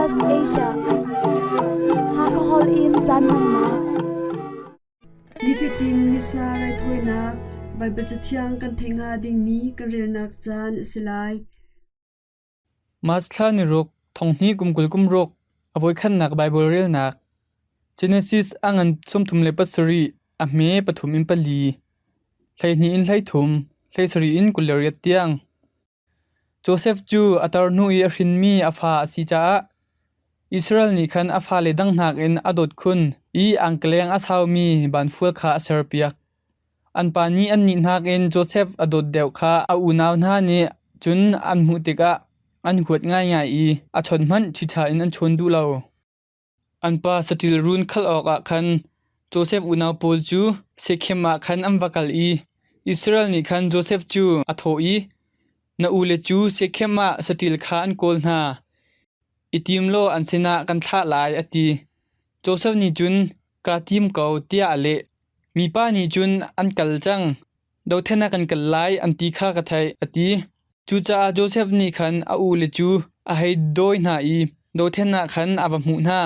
SBS Asia. Hakha Hall in caan hmannak. Nifatin Missa raithawinak Baibal Cathiang kan theih hnga dingmi kan relnak caan a si lai. March thla ni ruk, thonghnih kum 20 kum ruk, a voikhatnak Baibal relnak. Genesis a ngan 37, a hme pathum in pali, 12 in 13, 17 in 28 tiang. Josef cu a tar hnu i a hrinmi a fa a si caah Israel nih khan a fale dang nakin a dawt khun i angkeleng a saumi banfual kha a serpiak. An pa nih annih nakin Josef a dawt deuh kha a unau hna nih cun an hmuh tikah an huat ngaingai i a chawn hmanh ṭhiṭha in an chawn duh lo. An pa saṭil run khalh awkah khan Josef unau pawl cu Shekhem ah khan an va kal i Israel nih khan Josef cu a thawh i, Na ule cu Shekhem ah saṭil kha an kawl hna. I tim law an sinah kan thlah lai, a ti. Josef nih cun, Kaa tim ko, tiah a leh. Mipa nih cun an kal cang. Dothlen ah kan kal lai, an ti kha ka theih, a ti. Cucaah Josef nih khan a ule cu a hei dawi hna i dothlen ah khan a va hmuh hna.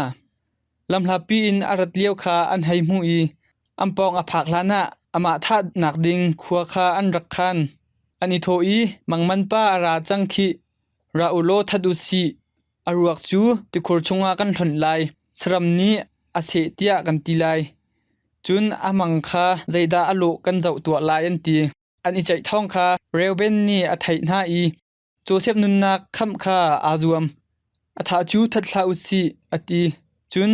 Lamhlapi in a rat lio kha an hei hmuh i an pawng a phak hlanah amah thahnak ding khua kha an rak khan. An i thawh i, Mangman pa a ra cang khih, ra u law that u sih. A ruak cu tikhur chungah kan hlonh lai, saram nih a seh tiah kan ti lai. Cun a mang kha zeidah a lawh kan zoh tuah lai an ti. An i ceih thawng kha Reuben nih a theih hna i Josef nunnak khamh kha aa zuam. A thah cu that hlah u sih, a ti. Cun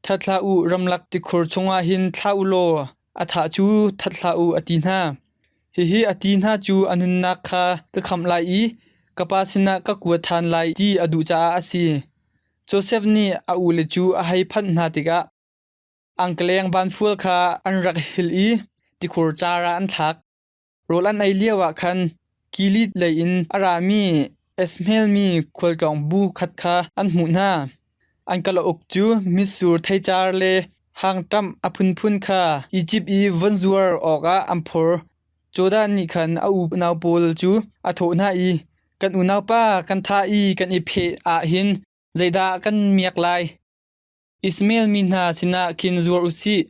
that hlah u, ramlak tikhur chungah hin thlah u law a thah cu that hlah u, a ti hna. Hihi a ti hna cu a nunnak kha ka khamh lai i ka pa sinah ka kuat ṭhan lai ti a duh caah a si. Josef nih a ule cu a hei phanh hna tikah angkeleng vanfual kha an rak hil i tikhur car ah an thlak. Rawl an ei lioah khan Gilead lei in a rami Ishmael mi khualtlawng bu khat kha an hmuh hna. An kalauk cu mitsur theicar le hangṭamh a phunphun kha Izipt i von zuar awkah an phor. Jordan nih khan a unau pawl cu a thawh hna i, Kan unaupa kan thah i kan i pheh ah hin zeidah kan miak lai? Ishmael mi hna sinah khin zuar u sih.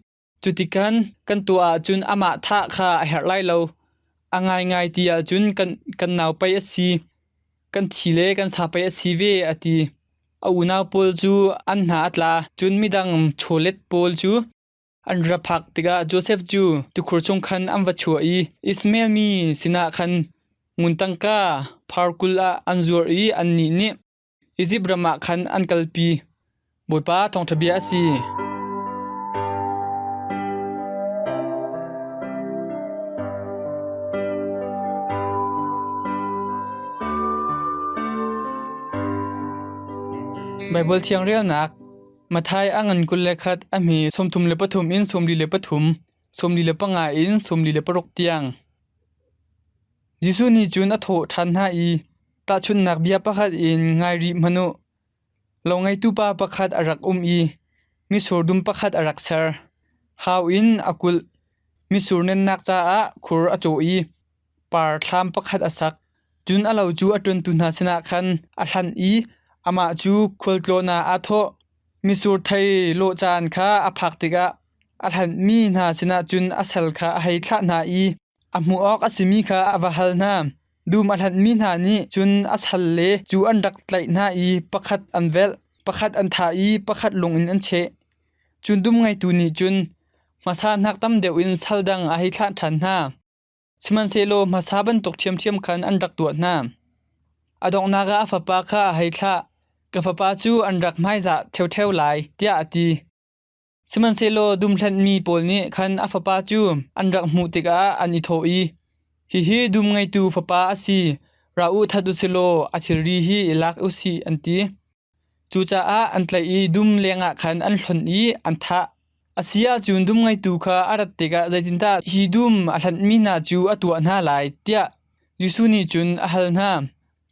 Cutikhan kan tuah ahcun amah thah kha a herh lai lo. A ngaingai ti ahcun kan nau pei a si, kan thi le kan sa pei a si ve, a ti. A unau pawl cu an hna a tla, cun midang chawlet pawl cu an ra phak tikah Josef cu tikhur chung khan an va chuah i Ishmael mi sinah khan ngun tangka phar 20 ah an zuar i annih nih Izipt ram ah khan an kalpi. Bawipa thawngṭha bia a si. Baibal Thiang relnak Matthai a ngan 21 a hme 33 in 43, 45 in 46 tiang. Jesuh nih cun a thawh ṭhan hna i, Tahchunhnak bia pakhat in ngai rih hmanh u. Lo ngeitu pa pakhat a rak um i mitsur dum pakhat a rak ser. Hau in a kulh. Mitsur nennak caah khur a cawh i par thlam pakhat a sak. Cun a lo cu a ṭuantu hna sinah khan a hlanh i amah cu khualtlawn ah aa thawh. Mitsur thei lawh caan kha a phak tikah a hlanhmi hna sinah cun a sal kha a hei thlah hna i A hmuh awk a simi kha a va hal hna. Dum a hlanhmi hna nih cun a salle cu an rak tlaih hna i pakhat an velh, pakhat an thah i pakhat lung in an cheh. Cun dum ngeitu nih cun hmasa hnak tam deuh in sal dang a hei thlah ṭhan hna. Sihmanhsehlaw hmasa bantuk ṭhiamṭhiam khan an rak tuah hna. A donghnak ah a fapa kha a hei thlah. Ka fapa cu an rak hmaizah ṭheoṭheo lai, tiah a ti. Sihmanhsehlaw dumhlenhmi pawl nih khan a fapa cu an rak hmuh tikah an i thawh i, “Hihi dum ngeitu fapa a si, ra u that u si law a thilri hi i lak u sih,” an ti. Cucaah an tlaih i dum lengah khan an hlonh i an thah. A si ahcun dum ngeitu kha a rat tikah zeitindah hi dum a hlanhmi hna cu a tuah hna lai, tiah Jesuh nih cun a hal hna.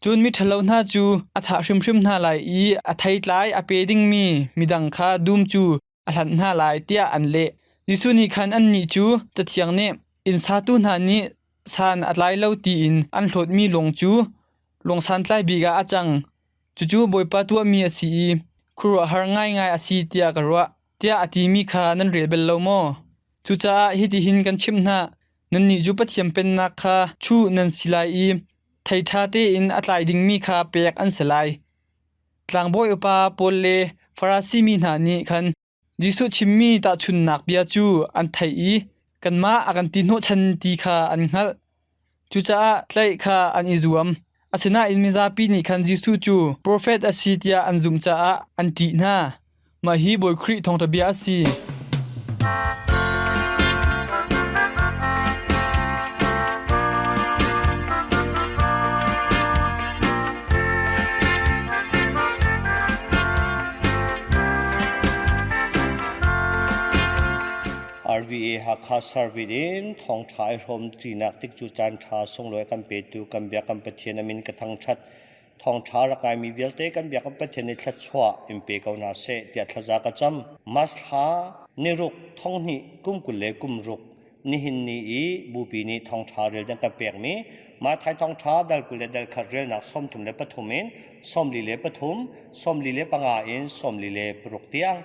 Cun miṭhalo hna cu a thah hrimhrim hna lai i a theitlai a pe dingmi midang kha dum cu a hlanh hna lai, tiah an leh. Jesuh nih khan annih cu Cathiang nih, Inn satu hna nih san a tlai lo tiin an hlawtmi lung cu lung santlai bik ah a cang. Cucu Bawipa tuahmi a si i Khuaruahhar ngaingai a si tiah ka ruah, tiah a timi kha nan rel bal lo maw? Cucaah hitihin kan chimh hna, nannih cu Pathian Pennak kha chuh nan si lai i thei ṭha tein a tlai dingmi kha pek an si lai. Tlangbawi upa pawl le Farasi mi hna nih khan Jesuh chimmi tahchunhnak bia cu an theih i kanmah a kan ti hnawhchan ti kha an hngalh. Cucaah tlaih kha an i zuam. Asinain mizapi nih khan Jesuh cu profet a si tiah an zumh caah an ṭih hna. Mah hi Bawi Khrih thawngṭha bia a si. RVA Hakha Service in thawngṭha i hrawm ṭinak tik cu caan ṭha sunglawi kan petu kan biak kan Pathian a min ka thangṭhat. Thawngṭha rak ngaimi vialte kan biak kan Pathian nih thluachuah in pe ko hna seh tiah thlaza ka cam. Mas thla niruk thonghnih kum 26 nihin ni i bupi nih thawngṭha rel ding kan pekmi Matthai thawngṭha dal 21 relnak 33 in 43, 45 in 46 tiang.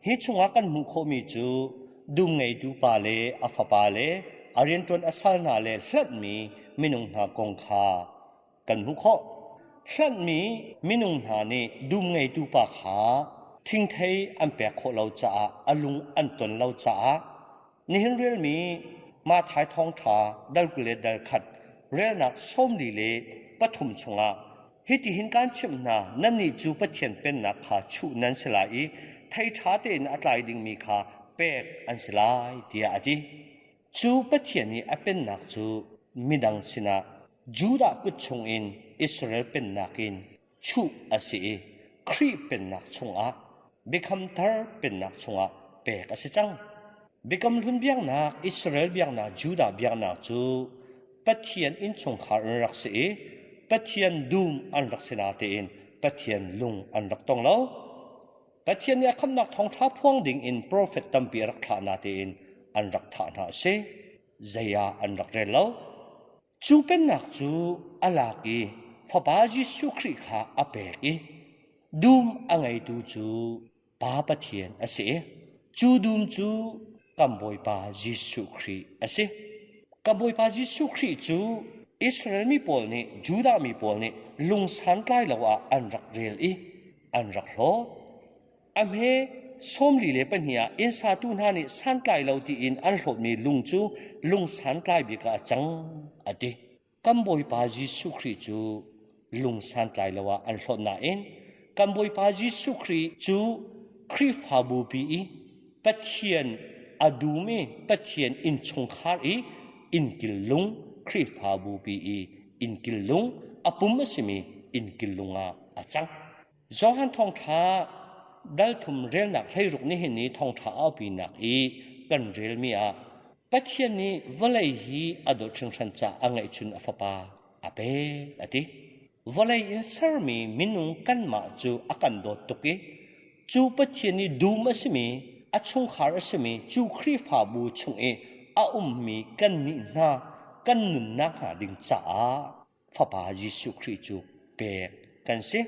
Hi chungah kan hmuh khawhmi cu dum ngeitu pa le a fapa le a rianṭuan a sal hna le hlanhmi minung hna kong kha kan hmuh khawh. Hlanhmi minung hna nih dum ngeitu pa kha thingthei an pek khawh lo caah a lung an ton lo caah nihin relmi Matthai thawngṭha dal 21 relnak 43 chungah hitihin kaan chimh hna, nannih cu Pathian Pennak kha chuh nan si lai i thei ṭha tein a tlai dingmi kha pek an si lai, tiah a ti. Cu Pathian i a pennak cu midang sinah Judah kut chungin Israel pennak in chuh a si i Khrih pennak chungah Biakam Thar pennak chungah pek a si cang. Biakam Hlun biaknak, Israel biaknak, Judah biaknak cu Pathian innchungkhar an rak si i Pathian dum an rak si natein Pathian lung an rak tong lo. Pathian nih a khamhnak thawngṭha phuang ding in profet tampi a rak thlah natein an rak thah hna a si. Zei ah an rak rel lo. Cu pennak cu a lak i Fapa Jesuh Khrih kha a pek i dum a ngeitu cu Pa Pathian a si i cu dum cu kan Bawipa Jesuh Khrih a si. Kan Bawipa Jesuh Khrih cu Israel mi pawl nih Judah mi pawl nih lung santlai lo ah an rak rel i an rak hlawt. A hme 42 ah inn satu hna nih santlai lo tiin an hlawtmi lung cu lung santlai bik ah a cang a ti. Kan Bawipa Jesuh Khrih cu lung santlai lo ah an hlawt nain kan Bawipa Jesuh Khrih cu Khrihfabu pi i Pathian a dum i Pathian innchungkhar i innkil lung Khrihfabu pi i innkil lung a pum a simi innkil lung ah a cang. Johan thawngṭha dal thum relnak 16 nihin ni thawngṭha aupinak i kan relmi ah Pathian nih vawlei hi a dawt hringhran caah a ngeihchun a fapa a pek a ti. Vawlei in sermi minung kanmah cu a kan dawt tuk i cu Pathian i dum a simi a chungkhar a simi cu Khrihfabu chung i a ummi kannih hna kan nunnak hnga ding caah Fapa Jesuh Khrih cu pek kan si.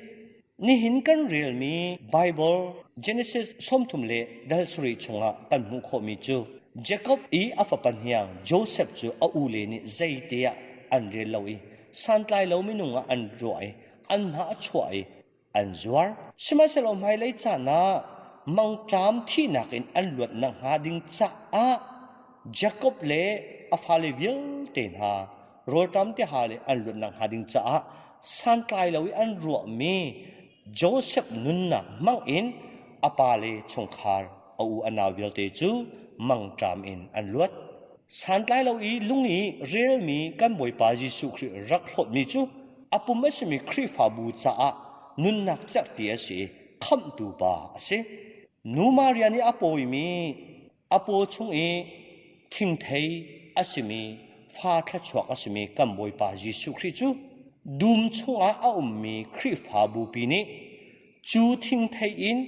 Nihin kan relmi Bible Genesis 30 le dal sarih chungah kan hmuh khawhmi cu Jacob i a fapa hniang Joseph cu a ule nih zeite ah an rel lo i santlai lo minung ah an ruah i an hna a chuah i an zuar. Sihmanhsehlaw hmailei caan ah mangṭam thihnak in an luat nakhnga ding caah Jakob le a fale vialte hna rawlṭam tiha le an luat nakhnga ding caah santlai lo i an ruahmi Joseph nunnak hmang in a pa le chungkhar a u a nau vialte cu mangṭam in an luat. Santlai lo i lung i relmi kan Bawipa Jesuh Khrih rak hlawtmi cu a pum a simi Khrihfabu caah nunnak cerhti a si i khamhtu pa a si. Nu Maria nih a pawimi a paw chung i thingthei a simi fa thluachuak a simi kan Bawipa Jesuh Khrih cu dum chungah a ummi Khrihfabu pi nih cu thingthei in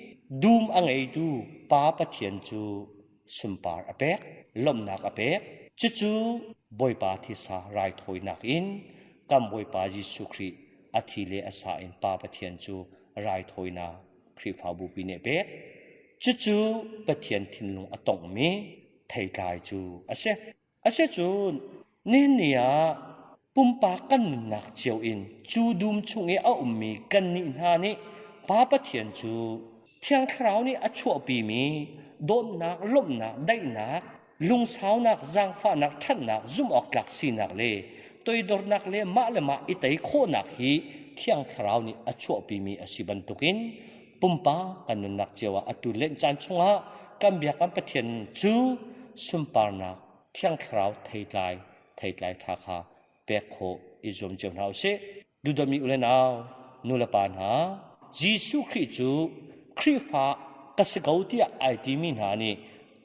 dum a ngeitu Pa Pathian cu sunpar a pek, lawmhnak a pek. Cucu Bawipa thisa raithawinak in kan Bawipa Jesuh Khrih a thi le a sa in Pa Pathian cu raithawinak Khrihfabu pi nih a pek. Cucu Pathian thinlung a tonghmi theitlai cu a si. Asicun nihin ni ah pumpak kan nunnak cio in cu dum chung i a ummi kannih hna nih Pa Pathian cu Thiang Thlarau nih a chuahpimi dawtnak, lawmhnak, daihnak, lungsaunak, zaangfahnak, ṭhatnak, zumhawktlak sinak le toidornak le mah le mah i tei khawhnak hi Thiang Thlarau nih a chuahpimi a si bantukin pumpak kan nunnak cio ah atu Lent caan chungah kan biak kan Pathian cu sunparnak Thiang Thlarau theitlai theitlai ṭha kha pek khawh i zuam cio hna usih. Duhdawmi u le nau, nu le pa hna, Jesuh Khrih cu Khrihfa ka si ko tiah ai timi hna nih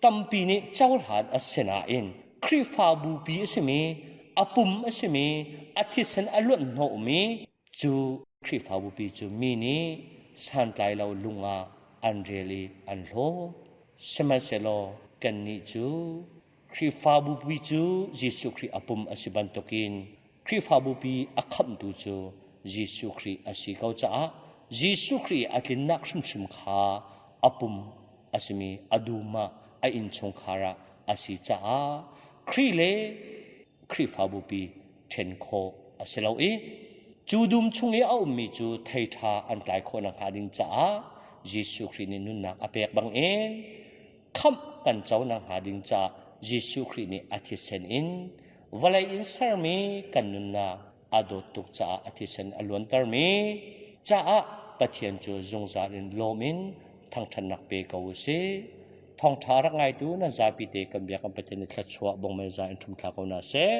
tampi nih cohlan a si nain Khrihfabu pi a simi, a pum a simi, a thisen a luanh hnawhmi cu Khrihfabu pi cu mi nih santlai lo lung ah an rel i an hlawt. Sihmanhsehlaw kannih cu Khrihfabu pi cu Jesuh Khrih a pum a si bantukin Khrihfabu pi a khamhtu cu Jesuh Khrih a si ko caah Jesuh Khrih a tlinnak hrimhrim kha a pum a simi a dum ah a innchungkhar ah a si caah Khrih le Khrihfabu pi ṭhen khawh a si lo i cu dum chung i a ummi cu thei ṭha an tlai khawh nakhnga ding caah Jesuh Khrih nih nunnak a pek bangin khamh kan co nakhnga ding caah Jesuh Khrih nih a thisen in vawlei in sermi kan nunnak a dawt tuk caah a thisen a luantermi caah Pathian cu zungzal in lawm in thangṭhatnak pe ko u sih. Thawngṭha rak ngaitu nan zapi te kan bia kan Pathian nih thluachuah bongmei za in ṭhum thla ko hna seh.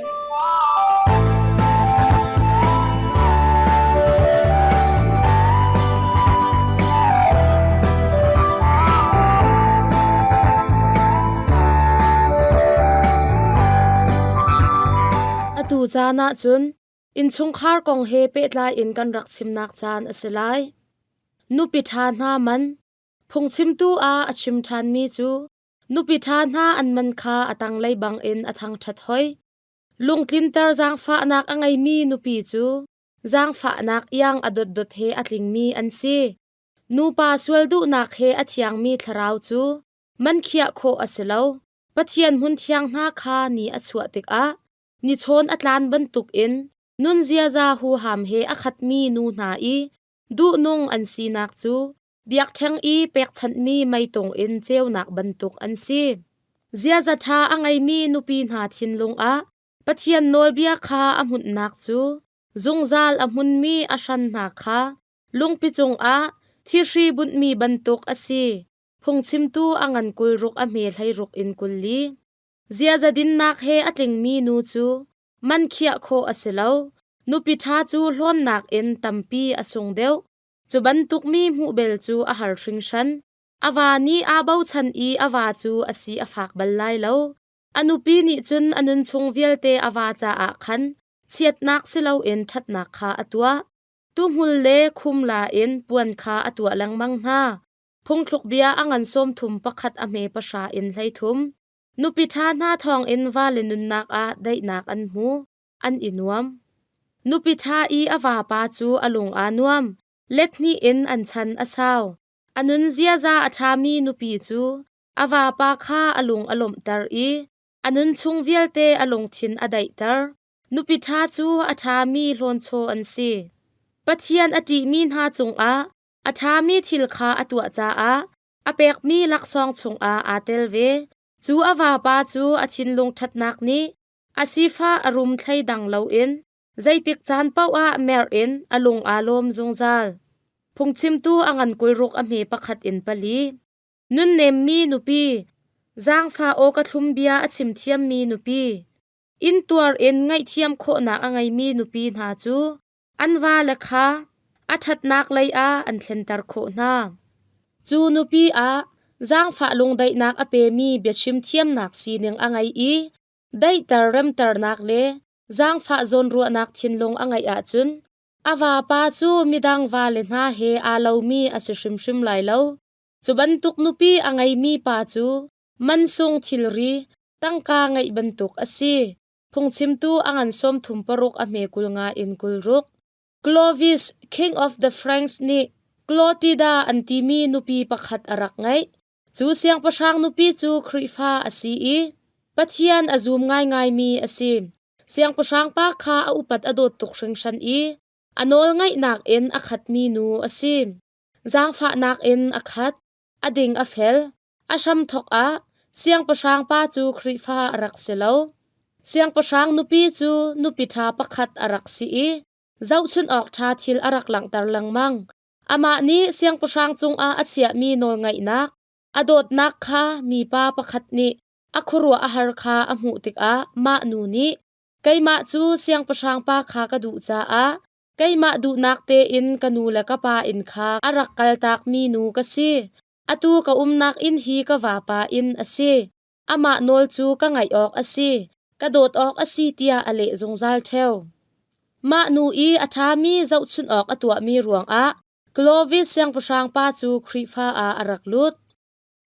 Atu caan ah cun innchungkhar kong he pehtlai in kan rak chimnak caan a si lai. Nupi ṭha hna man Phungchimtu ah a chim ṭhanmi cu nupi ṭha hna an man kha a tanglei bangin a thangṭhat hoi. Lungtlinter zaangfahnak a ngeimi nupi cu zaangfahnak iang a dotdot he a tlingmi an si. Nupa sual duhnak he a thiangmi thlarau cu man khiah khawh a si lo. Pathian hmunthiang hna kha ni a chuah tikah nichawn a tlan bantukin nun ziaza huham he a khatmi nu hna i duhnung an sinak cu biakṭheng i pekchanhmi meitung in ceunak bantuk an si. Ziaza ṭha a ngeimi nupi hna thinlung ah Pathian nawlbia kha a hmunhnak cu zungzal a hmunmi a hran hna kha lungpi cungah thihri bunhmi bantuk a si. Phungchimtu a ngan 26 a hme 16 in 40. Ziaza dinnak he a tlingmi nu cu man khiah khawh a si lo. Nupi ṭha cu hlawnnak in tampi a sung deuh. Cu bantuk mi hmuh bel cu a har hringhran. A va nih aa bochan i a va cu a si a fak bal lai lo. A nupi nih cun a nunchung vialte a va caah khan chiatnak si loin ṭhatnak kha a tuah. Tuhmul le khumla in puan kha a tuah lengmang hna. Phungthluk bia a ngan 31 a hme pahra in 13. Nupi ṭha hna thawngin vale nunnak ah daihnak an hmu, an i nuam. Nupi ṭha i a vapa cu a lung aa nuam, let hnih in an chan a sau. A nun ziaza a ṭhami nupi cu a vapa kha a lung a lawmhter i a nunchung vialte a lungthin a daihter. Nupi ṭha cu a ṭhami hlawnchaw an si. Pathian a ṭihmi hna cungah a ṭhami thil kha a tuah caah a pekmi laksawng chungah aa tel ve. Cu a vapa cu a thinlung ṭhatnak nih a sifah a rum thleidang loin zeitik caan paoh ah merh in a lung aa lawm zungzal. Phungchimtu a ngan 26 a hme pakhat in pali. Nunnemmi nupi, zaangfah aw ka thlum bia a chim thiammi nupi, intuar in ngaihthiam khawhnak a ngeimi nupi hna cu an vale kha a ṭhatnak lei ah an thlenter khawh hna. Cu nupi ah zaangfah lungdaihnak a pemi biachim thiamnak sining a ngei i daihter remternak le zaangfah zawnruahnak thinlung a ngeih ahcun a vapa cu midang vale hna he aa lomi a si hrimhrim lai lo. Cu bantuk nupi a ngeimi pa cu mansung thilri tangka ngeih bantuk a si. Phungchimtu a ngan 36 a hme 50 in 60. Clovis, King of the Franks nih Klotida an timi nupi pakhat a rak ngeih. Cu siangpahrang nupi cu Khrihfa a si i Pathian a zum ngaingaimi a si. Siangpahrang pa kha a upat a dawt tuk hringhran i a nawlngaihnak in a khatmi nu a si. Zaangfahnak in a khat, a ding a fel. A hramthawk ah siangpahrang pa cu Khrihfa a rak si lo. Siangpahrang nupi cu nupi ṭha pakhat a rak si i zohchunh awk ṭha thil a rak langhter lengmang. Amah nih siangpahrang cungah a chiahmi nawlngaihnak, a dawtnak kha mipa pakhat nih a khuaruah a har kha a hmuh tikah mah nu nih keimah cu siangpahrang pa kha ka duh caah keimah duhnak tein ka nu le ka pa inn kha a rak kaltakmi nu ka si. Atu ka umnak inn hi ka vapa inn a si. Amah nawl cu ka ngaih awk a si, ka dawt awk a si tiah a leh zungzal ṭheo. Mah nu i a ṭhami zohchunh awk a tuahmi ruangah Clovis siangpahrang pa cu Khrihfa ah a rak lut.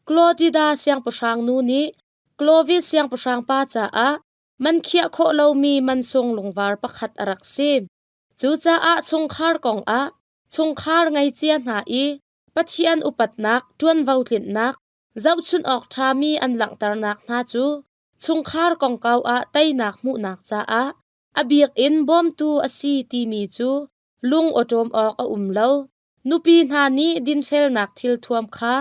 Clotida siangpahrang nu nih Clovis siangpahrang pa caah man khiah khawh lomi mansung lungvar pakhat a rak si. Cucaah chungkhar kongah chungkhar ngeicia hna i Pathian upatnak ṭuanvo tlinhnak zohchunh awk ṭhami an langhternak hna cu chungkhar kongkau ah teinak hmuhnak caah a bik in bawmtu a si timi cu lung awṭawm awk a um lo. Nupi hna nih dinfelnak thilthuam kha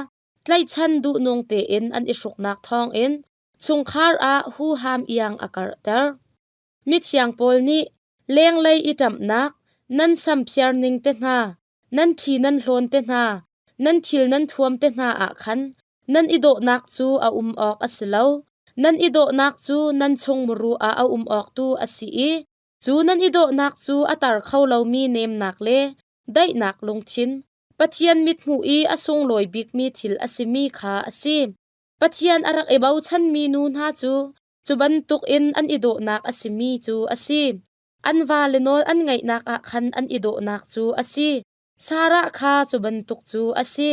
tlaihchan duhnung tein an i hruknak thawngin chungkhar ah huham iang a karhter. Mithiang pawl nih lenglei i ṭamhnak, nan sam phiar ning te hna, nan ṭhi nan hlawn te hna, nan thil nan thuam te hna ah khan nan i dawhnak cu a um awk a si lo. Nan i dawhnak cu nan chung muru ah a um awk tu a si i cu nan i dawhnak cu a tar kho lomi nemnak le daihnak lungthin, Pathian mithmuh i a sunglawi bikmi thil a simi kha a si. Pathian a rak i bochanmi nu hna cu cu bantukin an i dawhnak a simi cu a si. An vale nawl an ngaihnak ah khan an i dawhnak cu a si. Sarah kha cu bantuk cu a si.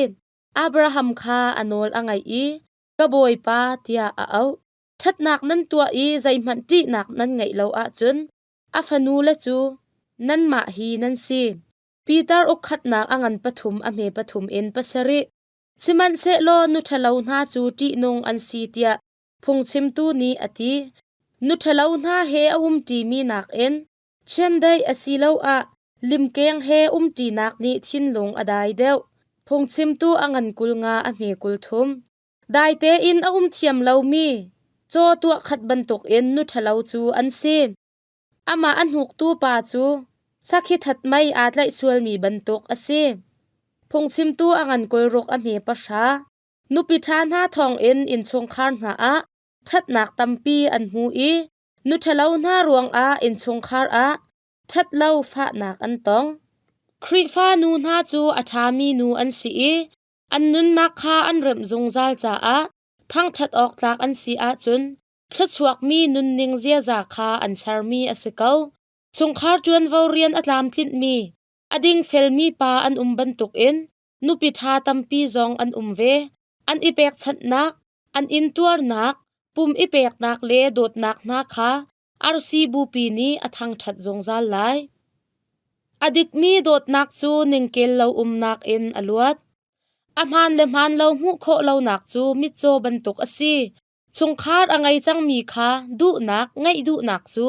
Abraham kha a nawl a ngaih i, Ka bawipa, tiah a auh. Ṭhatnak nan tuah i zeihmanh ṭihnak nan ngeih lo ahcun a fanule cu nanmah hi nan si. Peter ukkhatnak a ngan pathum a hme pathum in pasarih. Sihmanhsehlaw nu ṭhalo hna cu ṭihnung an si tiah phungchimtu nih a ti. Nu ṭhalo hna he a umṭimi nakin chiandeih asiloah limkeng he umṭinak nih thinlung a dai deuh. Phungchimtu a ngan 50 a hme 30. Dai tein a um thiam lomi caw tuahkhat bantukin nu ṭhalo cu an si. Amah a hnuktu pa cu sakhi that mei aa tlaih sualmi bantuk a si. Phungchimtu a ngan 26 a hme pahra. Nupi ṭha hna thawngin innchungkhar hna ah ṭhatnak tampi an hmu i nu ṭhalo hna ruangah innchungkhar ah ṭhatlo fahnak an tong. Khrihfa nu hna cu a ṭhami nu an si i an nunnak kha an remh zungzal caah thangṭhat awk tlak an si ahcun thluachuakmi nunning ziaza kha an sermi a si ko. Chungkhar ṭuanvo rian a tlamtlinhmi, a dingfelmi pa an um bantukin nupi ṭha tampi zong an um ve. An i pekchanhnak, an intuarnak, pum i peknak le dawtnak hna kha arsi bupi nih a thangṭhat zungzal lai. A dikmi dawtnak cu ningkel lo umnak in a luat. A hmaan le hmaan lo hmuh khawh lonak cu mitcaw bantuk a si. Chungkhar a ngei cangmi kha duhnak ngeih duhnak cu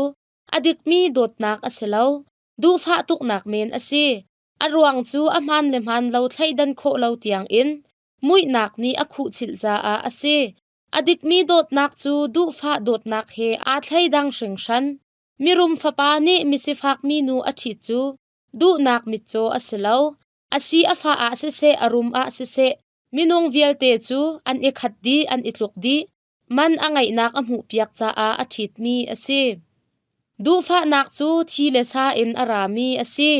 a dikmi dawtnak a si lo, duhfah tuknak men a si. A ruang cu a hmaan le hmaan lo thleidan khawh lo tiangin muihnak nih a khuhchilh caah a si. A dikmi dawtnak cu duhfah dawtnak he aa thleidang hringhran. Mirum fapa nih misifak minu a ṭhit cu duhnak mitcaw a si lo. A si a fah ah siseh, a rum ah siseh, minung vialte cu an i khat dih, an i tluk dih. Man a ngeihnak a hmuhpiak caah a ṭhitmi a si. Duhfahnak cu thi le sa in a rami a si.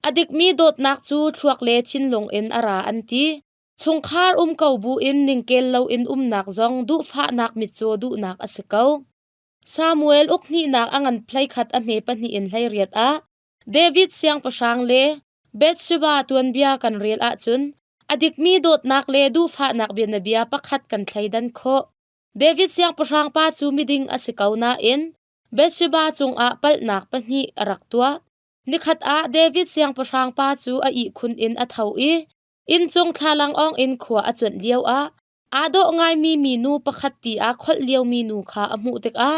A dikmi dawtnak cu thluak le thinlung in a ra an ti. Chungkhar um ko buin ningkel loin umnak zong duhfahnak mitcaw duhnak a si ko. Samuel uk hnihnak a ngan phlei khat a hme pahnih in 18 ah David siangpahrang le Bathsheba tuanbia kan rel ahcun a dikmi dawtnak le duhfahnak bianabia pakhat kan thleidan khawh. David siangpahrang pa cu miding a si ko nain Bathsheba cungah palhnak pahnih a rak tuah. Nikhat ah David siangpahrang pa cu a ihkhun in a tho i. Inncung thlalangawng in khua a cuanh lioah aa dawh ngaimi minu pakhat ti aa kholh liomi nu kha a hmuh tikah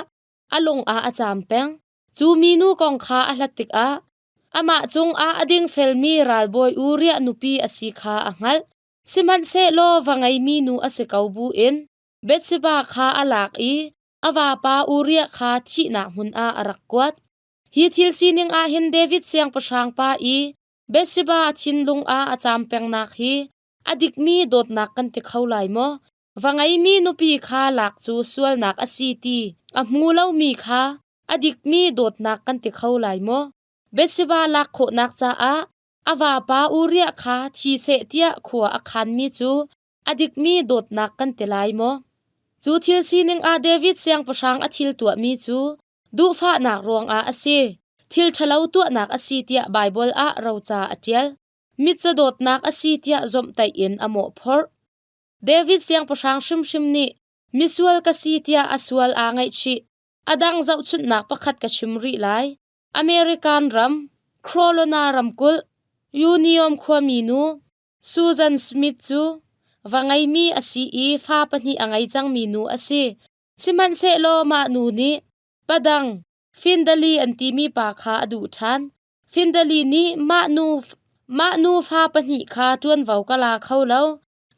a lung ah a caam peng. Cu minu kong kha a hlat tikah amah cungah a dingfelmi ralbawi Uriah nupi a si kha a hngalh. Sihmanhsehlaw va ngeimi nu a si ko buin Bathsheba kha a lak i a vapa Uriah kha thihnak hmun ah a rak kuat. Hi thil sining ah hin David siangpahrang pa i Bathsheba thinlung ah a caam pengnak hi a dikmi dawtnak kan ti kho lai maw? Va ngeimi nupi kha lak cu sualnak a si ti a hmu lomi kha a dikmi dawtnak kan ti kho lai maw? Bathsheba lak khawhnak caah a vapa Uriah kha thi seh tiah khua a khanmi cu a dikmi dawtnak kan ti lai maw? Cu thil sining ah David siangpahrang a thil tuahmi cu duhfahnak ruangah a si, thil ṭhalo tuahnak a si tiah Baibal ah roca a ṭial. Mitcaw dawtnak a si tiah zawmhtaih in a mawhphorh. David siangpahrang hrimhrim nih misual ka si tiah a sual aa ngaihchih. A dang zohchunhnak pakhat ka chim rih lai. American ram, Carolina ramkulh, Union khuami nu Susan Smith cu va ngeimi a si i fa pahnih a ngei cangmi nu a si. Sihmanhsehlaw mah nu nih padang Findali an timi pa kha a duh ṭhan. Findali nih mah nu fa pahnih kha ṭuanvo ka la kho lo.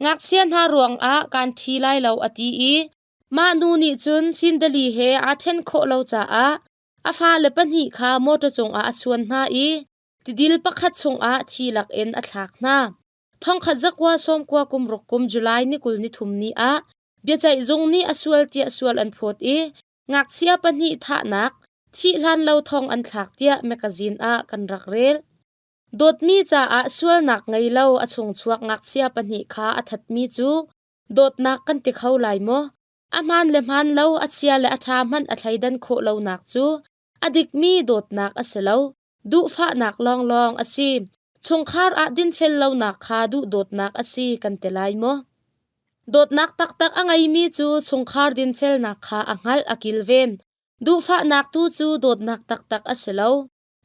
Ngakchia hna ruangah kaan ṭhi lai lo a ti i mah nu nih cun Findali he aa ṭhen khawh lo caah a fale pahnih kha mawṭaw cungah a chuan hna i tidil pakhat chungah thi lakin a thlak hna. Thongkhat zakua sawmkua kum ruk kum July ni 23 ni ah biaceih zung nih a sual tiah sual an phawt i ngakchia pahnih thahnak thih hlan lo thong an thlak tiah mekazin ah kan rak rel. Dawtmi caah sualnak ngei lo a chungchuak ngakchia pahnih kha a thatmi cu dawtnak kan ti kho lai maw? A hmaan le hmaan lo, a chia le a ṭha hmanh a thleidan khawh lonak cu a dikmi dawtnak a si lo. Duhfahnak lawnglawng a si. Chungkhar ah dinfel lonak kha duhdawtnak a si kan ti lai maw? Dawtnak taktak a ngeimi cu chungkhar dinfelnak kha a hngalh a kilven. Duhfahnak tu cu dawtnak taktak a si lo.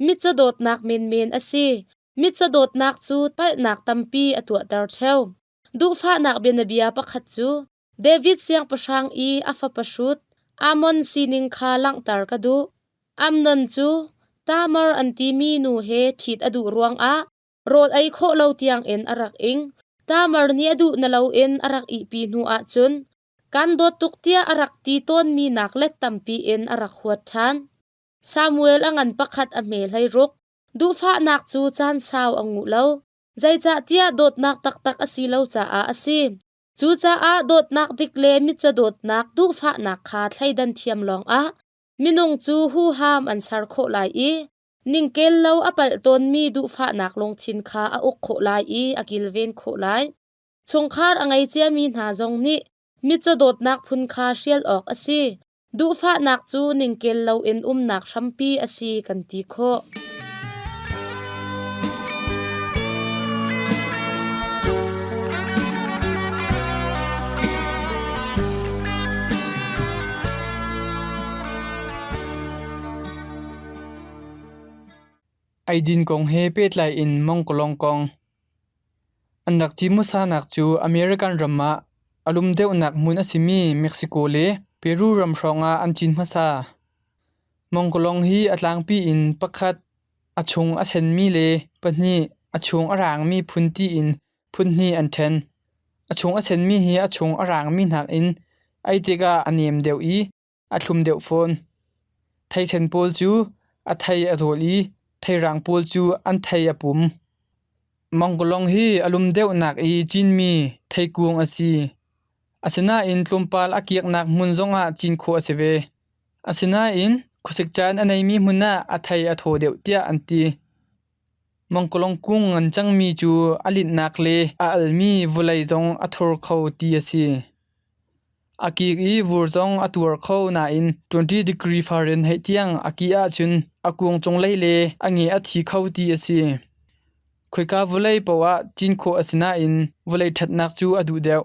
Mitcaw dawtnak menmen a si. Mitcaw dawtnak cu palhnak tampi a tuahter ṭheo. Duhfahnak bianabia pakhat cu David siangpahrang i a fapa hrut Ammon sining kha langhter ka duh. Amnon cu Tamar an timi nu he ṭhit a duh ruangah rawl ei khawh lo tiangin a rak ing. Tamar nih a duh na loin a rak ihpi hnu ahcun kan dawt tuk tiah a rak ti tawnmi nak let tampi in a rak huat ṭhan. Samuel a ngan pakhat a hme hlei ruk. Duhfahnak cu caan sau a nguh lo. Zeicahtiah dawtnak taktak a si lo caah a si. Cucaah dawtnak dik le mitcaw dawtnak duhfahnak kha thleidan thiam lawngah minung cu huham an ser khawh lai i ningkel lo a palh tawnmi duhfahnak lungthin kha a uk khawh lai i a kilven khawh lai. Chungkhar a ngei ciami hna zong nih mitcaw dawtnak phun kha hrial awk a si. Duhfahnak cu ningkel loin umnak hrampi a si kan ti khawh. Eidin kong he pehtlai in Mongkolong kong. An rak ci hmasanak cu American ram ah a lum deuhnak hmun a simi Mexico le Peru ram hrawngah an cin hmasa. Mongkolong hi a tlangpi in pakhat a chung a senmi le pahnih a chung a raangmi phun tiin phun hnih an ṭhen. A chung a senmi hi a chung a raangmi nakin ei tikah a nem deuh i a thlum deuh fawn. Theisen pawl cu a thei a zawl i theirang pawl cu an thei a pum. Mangkalong hi a lum deuhnak i cinmi theikung a si. Asinain tlawmpal a kiaknak hmun zongah cin khawh a si ve. Asinain khuasik caan a neimi hmun ah a thei a thaw deuh tiah an ti. Mangkalong kung ngan cangmi cu a linhnak le a almi vawlei zong a thur kho ti a si. A kik i vur zong a tuar kho nain 20 degree Fahrenheit tiang a kih ahcun a kung cunglei le a nge a thi kho ti a si. Khoika vawlei paoh ah cin khawh a si nain vawlei ṭhatnak cu a duh deuh.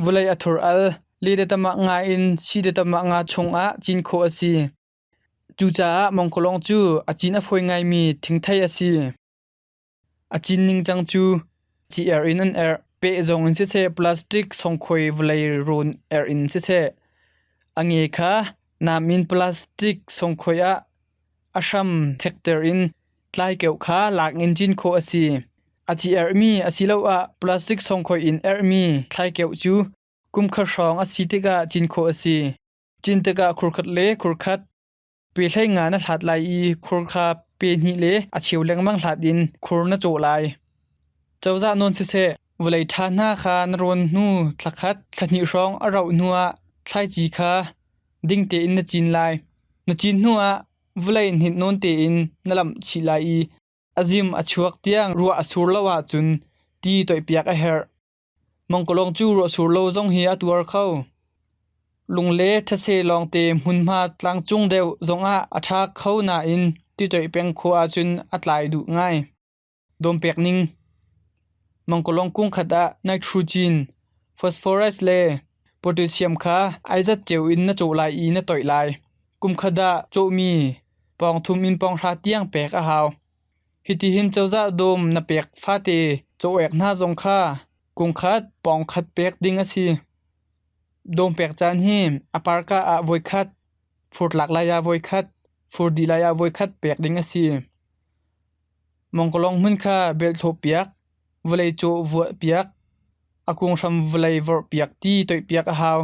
Vawlei a thur al, le detamak nga in si detamak nga chungah cin khawh a si. Cucaah mangkalong cu a cin a fawi ngaimi thingthei a si. A cin ningcang cu. Ci er in an erh. Peh zong in siseh, plastic songkhoi vawlei rawn erh in siseh, a nge kha nam in plastic songkhoi ah a hram thekter in tlaikeuh kha lak in cin khawh a si. A ci erhmi asiloah plastic songkhoi in erhmi thlaikeuh cu kumkhat hrawng a si tikah cin khawh a si. Cin tikah khurkhat le khurkhat pe hlei nga na hlat lai i khur kha pe hnih le a cheu lengmang hlat in khur na cawh lai. Cozah nawn siseh, vawlei ṭha hna kha na rawn hnu thlakhat, thlahnih hrawng a rauh hnuah thlaici kha ding tein na cin lai. Na cin hnuah vawlei hnit nawn tein na lamh chih lai i a zim a chuak tiang ruah a sur lo ahcun ti toihpiak a herh. Mangkalong cu ruahsur lo zong hi a tuar kho. Lung le thase lawngte hmunhma tlangcung deuh zongah a ṭha kho nain titoih peng khua ahcun a tlai duh ngai. Dawmpek ning Mangkalong kung khat ah nitrogen, phosphorus le potassium kha aizat ceu in na cawh lai i na toih lai. Kum khat ah cawhmi pawng thum in pawng hra tiang pek a hau. Hitihin cozah dawm na pek fate cawek hna zong kha kungkhat pawngkhat pek ding a si. Dawm pek caan hi a parka ah voikhat, furtlak lai ah voikhat, fur dih lai ah voikhat pek ding a si. Mongkolong hmun kha belhthlawh piak, vawlei cawh vuah piak, a kung hram vawlei vorh piak ti toih piak a hau.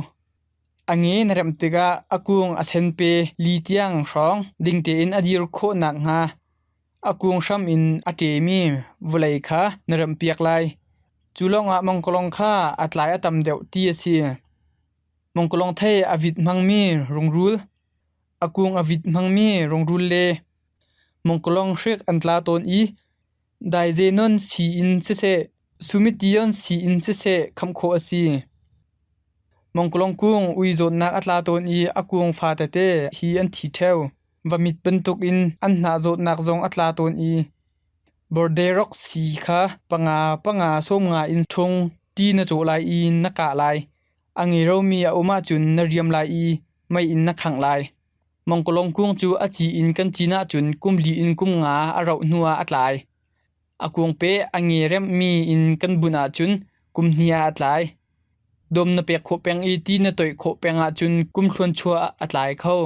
A nge na remh tikah a kung a sen pe li tiang hrawng ding tein a dir khawh nakhnga a kung hram in a ṭemi vawlei kha na remhpiak lai. Cu lawngah mangkalong kha a tlai a tam deuh ti a si. Mangkalong thei a vit hmangmi rungrul, a kung a vit hmangmi rungrul le mangkalong hrik an tla tawn i daizenon sii in siseh, sumition sii in siseh khamh khawh a si. Mangkalong kung ui zawtnak a tla tawn i a kung fa tete hi an thi ṭheo. Vamit bantukin an hnah zawtnak zong a tla tawn i borderok sii kha panga panga 50 in chung ti na cawh lai i na kah lai. A nge romi a um ahcun na riam lai i mei in na khangh lai. Mangkalong kung cu a ci in kan cin ahcun kum li in kum nga a rauh hnuah a tlai. A kung pe a nge remhmi in kan bunh ahcun kum hnih ah a tlai. Dawm na pek khawh peng i ti na toih khawh peng ahcun kum thluanchuah a tlai kho.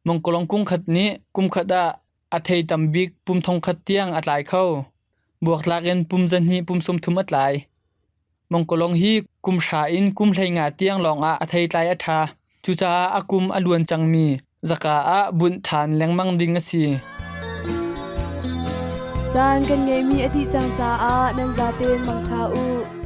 Mangkalong kung khat nih kum khat ah a thei tam bik pum thong khat tiang a tlai kho. Buaktlak in pum 200 pum 30 a tlai. Mangkalong hi kum hra in kum 15 tiang lawngah a theitlai a ṭha. Cucaah a kum a luan cangmi zaka ah bunh ṭhan lengmang ding a si. Caan kan ngeihmi a dih cang caah nan zaten mangṭha u.